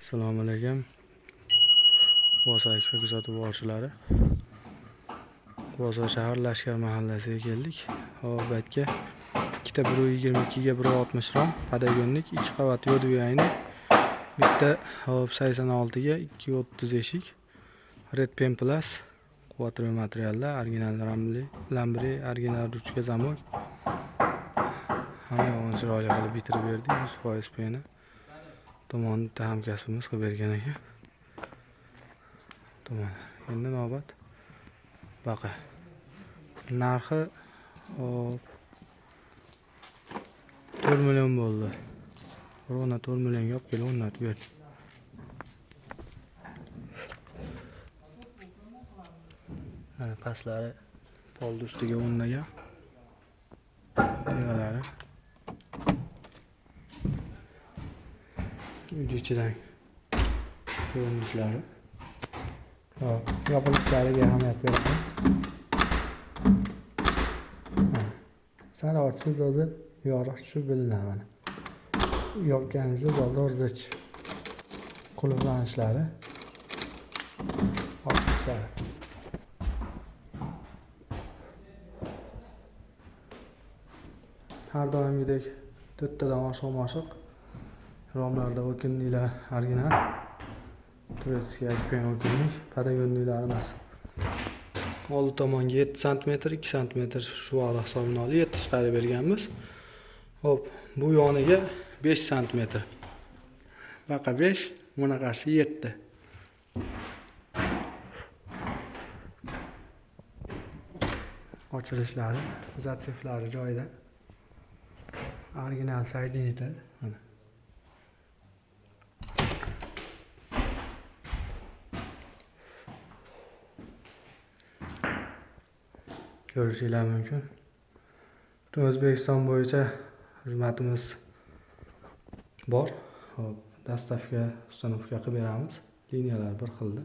Assalomu alaykum. Quvasoy va kuzatuv borchilari. Quvasoy shahar Lashkar mahallasiga keldik. Hop, bu ikkita 1.22 ga 1.60 rom padagonnik, 2 qavat yo'dvi ayni, bitta hop 86 ga 2.30 eshik. Red Pen Plus quvvatli materiallar, original ramli, lambri, original ruchka zamok. Hamma yog'ini chiroyli qilib bitirib berdik, 100% peni. Tomonni bitta hamkasbimiz qilib bergan ekan. Tomon. Endi navbat baqa. Narxi hop 4 million bo'ldi. Ровно 4 millionga olib kelib o'rnatib berdi. Mana pastlari polni ustiga o'rnagan. Tevalari. Uy ichidan ko'rinishlari. Hop, yopilishlariga ahamiyat beramiz. Sal ochsangiz o'zi yorug' tushib bilinadi mana. Yopganingizda bozor zich. Qulflanishlari, ochilishlari. Har doimgidek to'rttadan oshiq-moshiq romlarda o'kinliklar original. Turetskiy akpen o'kinlik, padagonliklar emas. Oldi tomonga 7 sm, 2 sm shu vaqt hisobini olib 7 chiqarib berganmiz. Xo'p, bu yoniga 5 sm. Baqa 5, bunaqasi 7. Ochilishlari, zatsiflari joyida. Original soyedinитель mana. Ko'rishinglar mumkin. Butun O'zbekiston bo'yicha xizmatimiz bor. Xo'p, dastavka, ustanovka qilib beramiz. Liniyalar bir xilda.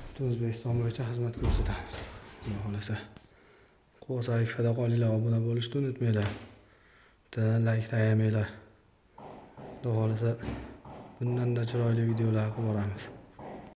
Butun O'zbekiston bo'yicha xizmat ko'rsatamiz. Xudo xolasa. Quvasoy sahifada qolinglar, obuna bo'lishni unutmanglar. Bittadan like tayamanglar. Xudo xolasa bundan-da chiroyli videolar qilib boramiz.